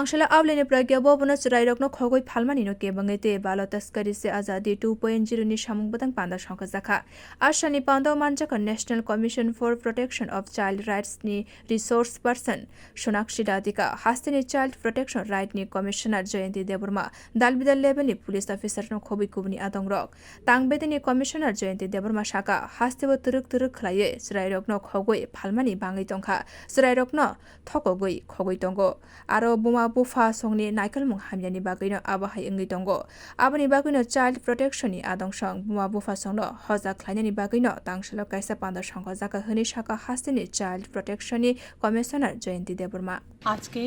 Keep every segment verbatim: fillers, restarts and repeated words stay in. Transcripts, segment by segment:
Angsala Aulini pragya bobono chwrairokno khogwi phalmani no kebengwi tei balo taskari se azadi two point zero ni samung bwtang panda songkha jakha. Asani panda manjakha National Commission for Protection of Child Rights ni resource person Sonakshi Radhika, hasteni Child Protection Right ni Commissioner Jayanti Debbarma, dalbidal level ni police officer no khobwi kubuni adongrok. Tang bedini Commissioner Jayanti Debbarma saka, hasteo twrwk twrwk khlaiwi chwrairokno khogwi phalmani bangwi tongkha, chwrairokno thokogwi khogwi tongo. Aro buma bupha songni naikolmung hamyani bagwino abo hai wngwi tongo. Aboni bagwino Child Protection ni adong song buma bupha songno hojak khlainani bagwino tangsalo kaisa panda songkha jakha hwnwi saka hasteni Child Protection ni Commissioner Jayanti Debbarma. আজকে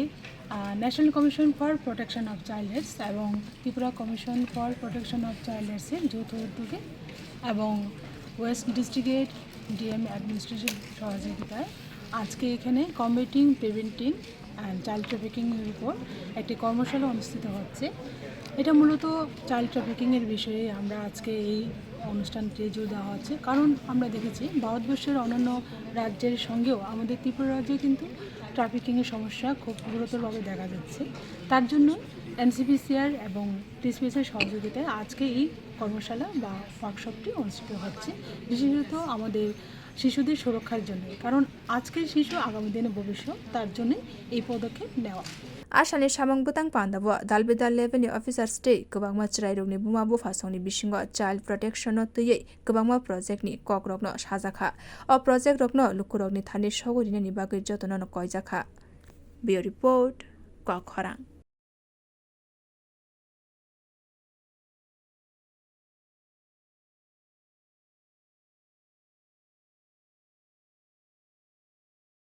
national commission for protection of child rights এবং Tripura commission for protection of child রাইটসের যৌথ উদ্যোগে এবং ওয়েস্ট ডিস্ট্রিক্টের DM administration সহযোগিতায় আজকে এখানে কম্বেটিং, প্রিভেন্টিং অ্যান্ড চাইল্ড ট্রাফিকিংয়ের উপর একটি কর্মশালা অনুষ্ঠিত হচ্ছে। এটা মূলত চাইল্ড ট্রাফিকিংয়ের বিষয়ে আমরা আজকে এই অনুষ্ঠানটি জোর দেওয়া হচ্ছে, কারণ আমরা দেখেছি ভারতবর্ষের অন্যান্য রাজ্যের সঙ্গেও আমাদের ত্রিপুরা রাজ্যে কিন্তু ট্রাফিকিংয়ের সমস্যা খুব গুরুতরভাবে দেখা যাচ্ছে। তার জন্য এনসিপিসিআর এবং টিসিপিএসের সহযোগিতায় আজকে এই কর্মশালা বা ওয়ার্কশপটি অনুষ্ঠিত হচ্ছে, বিশেষত আমাদের শিশুদের সুরক্ষার জন্য, কারণ আজকের শিশু আগামী দিনের ভবিষ্যৎ, তার জন্য এই পদক্ষেপ নেওয়া। Asani samung bwtang pandao dalbidal level ni officers tei kwbangma chwrairokni buma bupha songni bisingo child protection no twiwi kwbangma project ni kokrokno sajakha. O project rokno lukurokni thani sogwi rinani bagwi jotono no koijakha. Bureau Report, Kokkhorang.